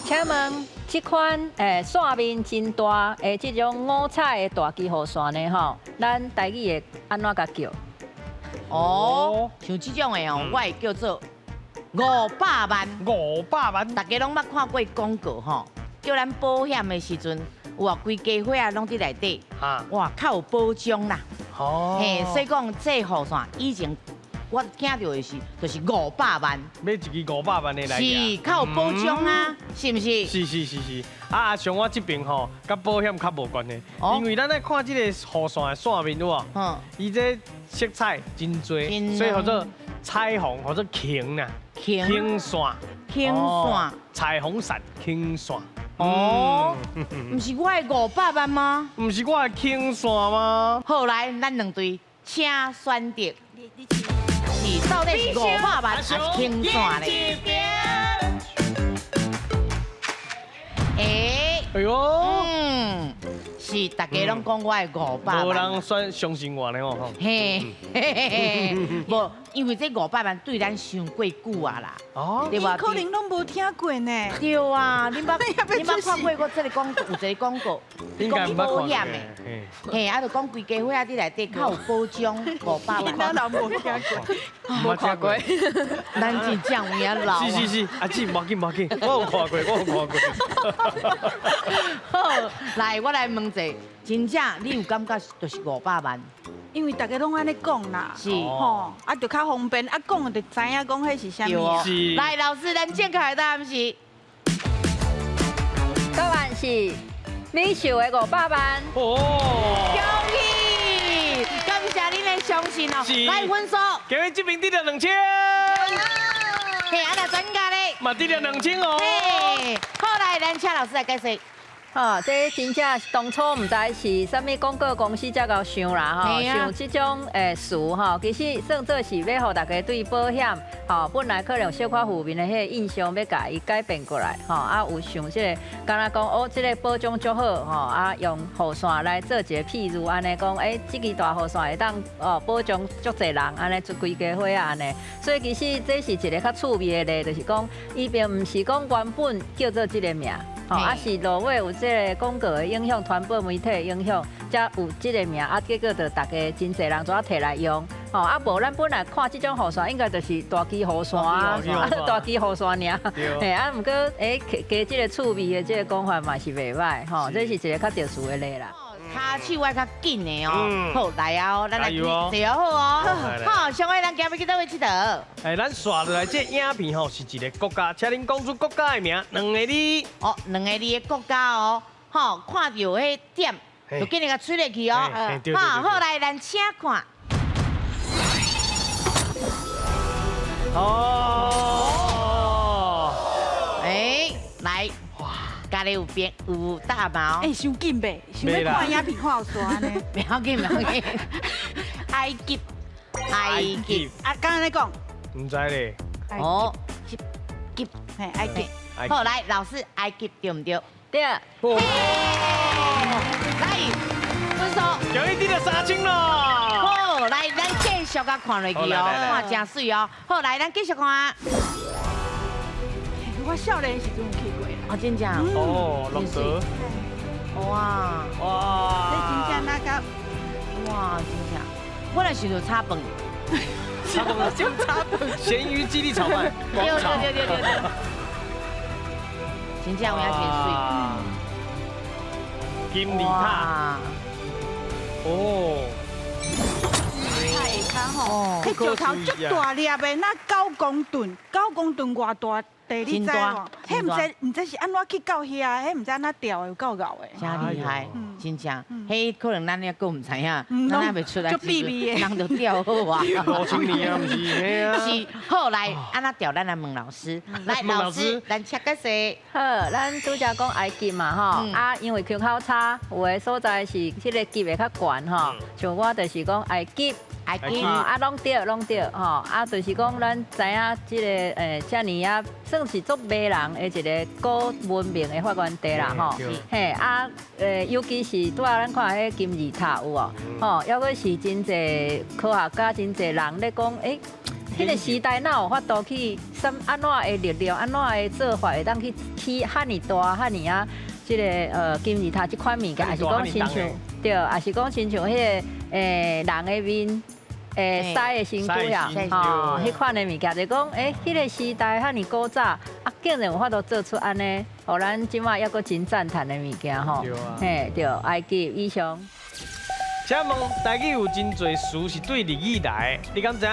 請問這款線面真大的這種五彩的大支雨傘呢？吼，咱台語會按怎共叫？哦，像這種的哦，我會叫做五百萬。500萬。大家攏捌看過廣告吼，叫咱保險的時陣，有啊，規家伙仔攏佇內底，哇，較有保障啦。嘿，所以講這雨傘以前我聽著的是，就是五百萬。買一支五百萬的來。是較有保障啊，是毋是？是是是是，啊，像我這邊吼，佮保險較無關係，因為咱來看這個雨傘的線面有無？伊這色彩真濟，所以號做彩虹，號做輕啦，輕線，輕線，彩虹傘，輕線。哦，毋是我的五百萬嗎？毋是我的輕線嗎？好，來，咱兩隊請選擇，是到底是五百萬還是輕線咧？欸，哎喲，是大家攏講我的五百萬，無人選相信我呢吼。嘿，嘿嘿，無，因為這五百萬對咱傷過久啊啦。哦，對吧？可能攏無聽過呢。對啊，你捌看過我這個廣告？有一個廣告，講保險的，嘿，啊，就講規家伙仔佇內底較有保障，五百萬。咱人無聽過，無看過。咱真正有影老。是是是，阿姊，無要緊無要緊，我有看過，我有看過。好，來，我來問一下，真正你有感覺就是五百萬？因為大家攏按呢講啦，是吼，啊就較方便，啊講就知影講彼是啥物。是。來，老師，咱正確的答案是？答案是美秀的五百萬。哦。恭喜，感謝恁的相信哦。來分數。今日這邊得了2000。嘿，啊那專家咧？嘛得了2000哦。嘿，好，來，咱請老師來解釋。吼，這真正當初毋知是啥物廣告公司才𠢕想啦，吼，想這種詞吼，其實算做是欲予大家對保險，吼，本來可能有小可負面的彼個印象，欲共伊改變過來，吼，啊有想這個，敢若講哦，這個保障足好，吼，啊用雨傘來做一個譬喻，按呢講，欸，這支大雨傘會當哦保障足濟人，按呢做規家伙仔按呢，所以其實這是一個較趣味的例，就是講，伊並毋是講原本叫做這個名。吼，啊是落尾有這個廣告的影響，傳播媒體的影響，才有這個名，啊結果就大家真濟人怎提來用。吼，啊無咱本來看這種雨傘，應該就是大支雨傘啊，大支雨傘爾。嘿，啊毋過欸加這個趣味的這個講法嘛是袂歹，吼，這是一個較特殊的例啦。跤手愛較緊的哦，好來啊，咱來坐好哦。好，上位咱今欲去佗位𨑨迌？哎，咱紲落來這影片吼是一個國家，請恁講出國家的名，兩個字。哦，兩個字的國家哦，吼，看著彼點，就緊來共吹入去哦。好，好來，咱請看。哦。哎，來。家裡有變有大毛？欸，傷緊袂？想欲看影片看予煞呢？不要緊，不要緊。埃及，埃及。啊，剛剛咧講？毋知咧。哦，及，嘿，埃及。好，來，老師，埃及對毋對？對。來，分數。恭喜得著3000囉。好，來，咱繼續共看落去哦，看真媠哦。好，來，咱繼續看。我少年時陣有去過。哦，真正。哦，駱駝。哇哇！這真正那個，哇，真正。我來想著炒飯。炒飯，炒飯。鹹魚雞粒炒飯。對對對對對對。真正有影真媠。金字塔。哦。下跤吼，彼石頭足大粒的，若9公噸，9公噸偌大？地你知無？彼毋知是按怎去到遐，彼毋知按怎釣的，有夠𠢕的。真厲害，真正。彼可能咱猶閣毋知影，咱還袂出來，足秘密的，人就釣好啊。5000年啊，毋是？是，好來，按怎釣？咱來問老師。來，老師，咱請解釋。好，咱拄才講埃及嘛，吼，啊，因為腔口差，有的所在是彼個級會較懸吼，像我就是講埃及。埃及，啊，攏對，攏對，吼，啊，就是講咱知影這個遮爾仔算是足迷人的一個古文明的發源地啦，吼，嘿，啊，尤其是拄仔咱看彼金字塔有無？吼，猶閣是真濟科學家、真濟人咧講，欸，彼个時代哪有法度去啥按怎的力量，按怎的做法會當去起遐爾大、遐爾啊，這个金字塔這款物件，抑是講親像對，抑是講親像彼个人的面。獅的身軀啊，吼，彼款的物件，就講，彼个時代遐爾古早，啊，竟然有法度做出按呢，予咱這馬猶閣真讚嘆的物件吼。嘿，對，埃及以上。請問台語有真濟詞是對日語來的，你敢知影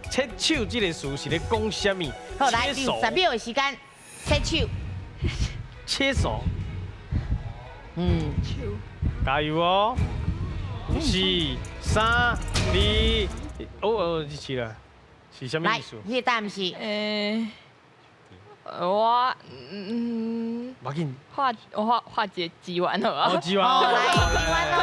切手這個詞是咧講啥物？好，來，你有10秒的時間，切手。切手。加油哦！4、3、2，哦哦，是啦，是啥物意思？來，你的答案是？我無要緊。畫我畫畫幾幾碗好啊？哦，幾碗。哦，來幾碗咯。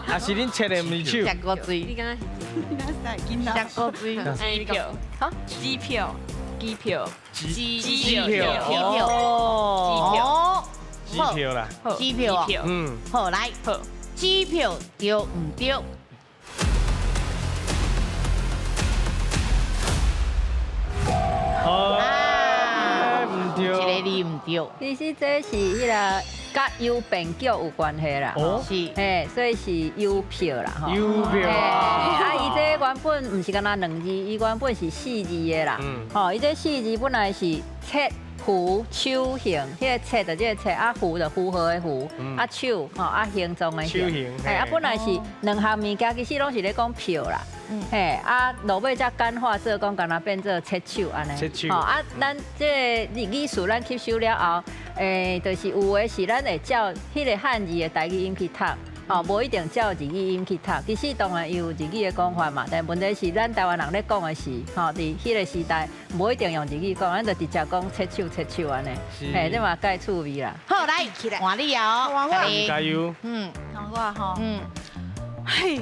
啊是恁切的，毋是手。食過水。你剛剛食過水。機票。哈？機票。機票。機機票。機票。哦。機票啦。機票哦。好，來。好。機票對毋對？啊，毋對。一个字毋對。其實這是彼个佮郵便局有關係啦。哦。是。嘿，所以是郵票啦，吼。郵票。啊，伊這原本毋是干焦兩字，伊原本是四字的啦。吼，伊這四字本來是切符手形，彼个切就這個切，啊符就符號的符，啊手吼啊形狀的手形。嘿，啊本來是兩項物件，其實攏是咧講票啦。嘿，啊落尾才簡化做講，敢若變做切手按呢。切手。吼啊，咱這個日語詞咱吸收了後，就是有的是咱會照彼个漢字的台語音去讀。哦，無一定照日語音去讀，其實當然有日語的講法嘛，但問題是咱台灣人咧講的是，吼，佇彼個時代無一定用日語講，咱就直接講切手切手按呢，嘿，這嘛蓋趣味啦。好，來，換你哦，換我，加油。換我吼。嘿。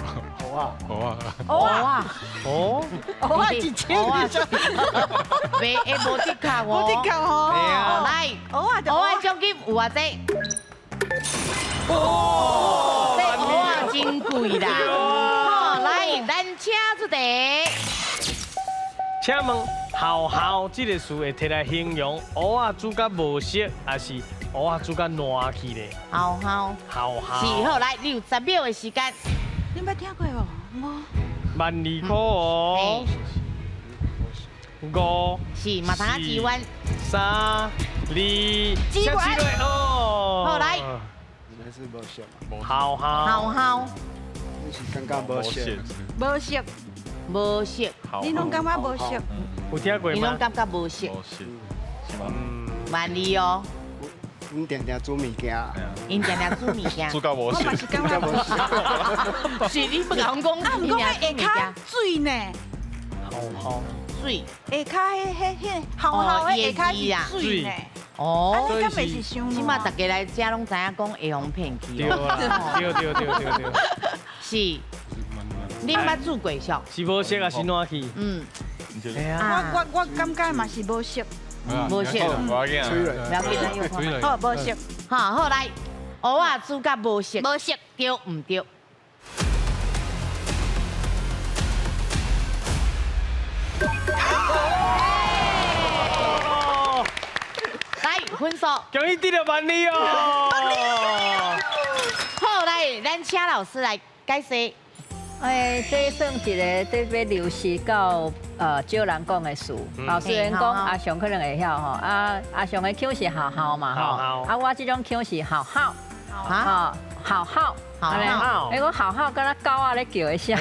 好啊，好啊，好啊，哦，好啊，一千二十，袂会無的確哦，無的確吼。來，蚵仔蚵仔獎金有偌濟？哦，這蚵仔真貴啦！好，來，咱請出題。請問“姣姣”這個詞會提來形容蚵仔煮甲無熟，還是蚵仔煮甲爛去咧？姣姣，姣姣。是好，來，你有10秒的時間。你捌聽過無？無。萬二箍哦。5。是，嘛通啊，幾彎。 3、2，幾彎哦。好，來。是無熟。姣姣。姣姣。你是感覺無熟。無熟。無熟。你攏感覺無熟？有聽過嗎？你攏感覺無熟。無熟，是嗎？萬二哦。阮定定煮物件。𪜶定定煮物件。煮到無熟。我嘛是感覺無熟。是你不共講。啊，毋過彼下跤水呢？姣姣。水。下跤彼彼彼姣姣彼下跤是水呢。哦，所以敢袂是傷？這馬大家來遮攏知影講會予騙去。對啊，對對對對對。是，恁捌煮過啥？是無熟還是爛去？嗯。我感覺嘛是無熟。無熟。無要緊，不要緊，好，無熟。好，好來，蚵仔煮甲無熟，無熟，對毋對？來，分數。恭喜得了萬里哦！好，來，咱請老師來解釋。這算一個特別流失到少人講的詞。哦，雖然講阿雄可能會曉吼，啊阿雄的腔是姣姣嘛吼，啊我這種腔是姣姣，吼姣姣。姣姣，你講姣姣，敢若狗仔咧叫的聲，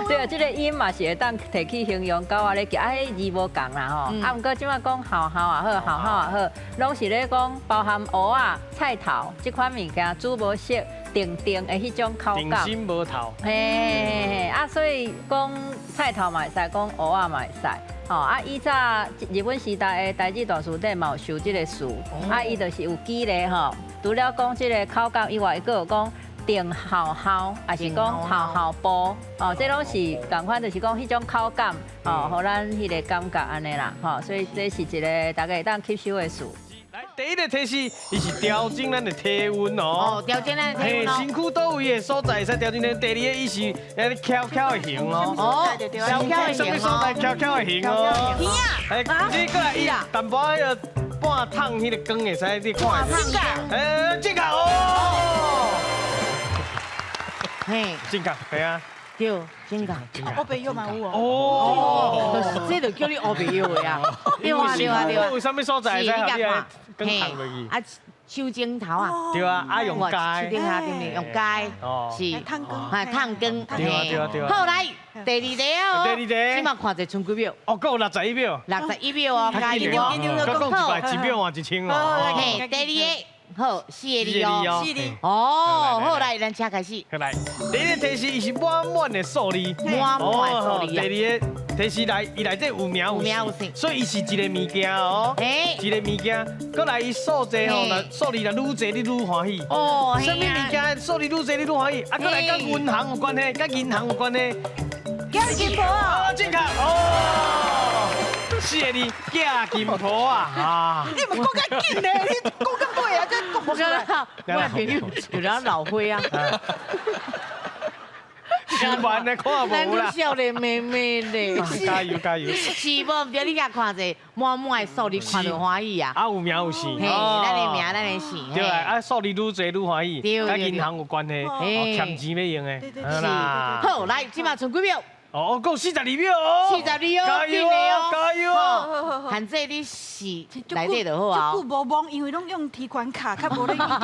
對，這個音嘛是會當提去形容狗仔咧叫，啊，彼字無仝啦吼。啊，毋過這擺講姣姣也好，姣姣也好，攏是咧講包含蚵仔、菜頭這款物件，煮無熟、定定的彼種口感。定心無頭。嘿嘿嘿，啊，所以講菜頭嘛會使，講蚵仔嘛會使。吼啊！以早日本時代的台語大辭典嘛有收這個詞，啊，伊就是有記咧吼。除了講這個口感以外，伊閣有講。定姣姣，抑是講姣姣波，哦，這攏是仝款，就是講彼種口感，哦，予咱彼個感覺按呢啦，吼，所以這是一個大家會當吸收的詞。來，第一个提示，伊是調整咱的體溫哦。哦，調整咱的體溫哦。身軀佗位的所在會使調整咱。第二个，伊是那翹翹的形哦。哦，翹翹的什麼形所在翹翹的形哦？耳哎，這過來伊淡薄仔彼個半燙彼个光會使你看。半燙哎，正確哦。嘿，正確，係啊。對，正確。烏白藥嘛有哦。哦，就是這就叫你烏白藥的啊。對啊，對啊，對啊。有啥物所在會使予你光燙落去？啊，手指頭啊。對啊，啊用膠。手指頭對不對？用膠。是。燙光。啊，燙光。對啊，對啊，對啊。好來，第二題哦。第二題。這馬看一下賰幾秒？哦，閣有61秒。 61秒哦，加油哦。閣講一擺，一秒換1000哦。嘿，第二个。好，四个字哦，四个字。哦，好來，咱請開始。好來，第一个提示，伊是滿滿的數字，滿滿的數字。第二个提示來，伊內底有名有姓，所以伊是一个物件哦。一个物件，閣來伊數字吼，若數字若愈濟，你愈歡喜。哦，啥物物件數字愈濟，你愈歡喜？啊，閣來佮銀行有關係，佮銀行有關係。寄金箔啊！正確哦。四个字，寄金箔啊！啊！你毋講較緊咧，你講到尾啊，才講不出來。我的朋友有人老花啊。上班的看無啦。咱少年妹妹咧。加油加油！是無？毋對，你共看者滿滿的數字，看著歡喜啊。啊，有名有姓。嘿，咱的名，咱的姓。對啊，啊，數字愈濟愈歡喜，佮銀行有關係，欠錢欲用的。是。好，來，這馬賰幾秒？哦，閣有42秒哦。42哦，加油哦，加油哦！限制你是內底就好啊。這久無摸，因為攏用提款卡，較無咧用。好，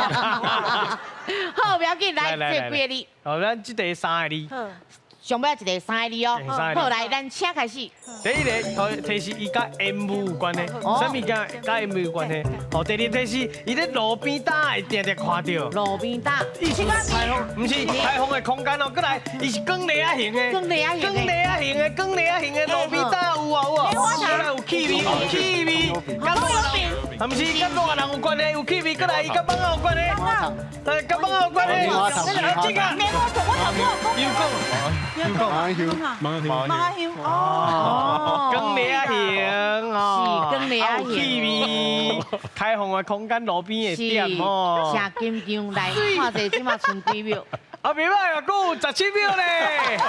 不要緊，來，這幾个字？哦，咱這題三个字。上尾一个三个字哦。好，來，咱請開始。第一个提示伊佮烟雾有关系，啥物件佮烟雾有关系？哦，第二个提示，伊咧路边担会定定看著。路边担。伊是开放，毋是开放的空间哦。过来，伊是光螺仔型的。光螺仔型的。光螺仔型的，光螺仔型的路边担有啊有啊。过来有气味，有气味。佮毋是佮热人有关系，有气味。过来，伊佮蠓仔有关系。哎，佮蠓仔有关系。这个。棉花糖，我头又讲。又讲。蠓仔香。蠓仔香。哦。光螺仔型哦，是光螺仔型，有气味，开放的空间，路边的店哦。请紧张来，看者这马賰几秒？啊，袂䆀啊，阁有17秒咧。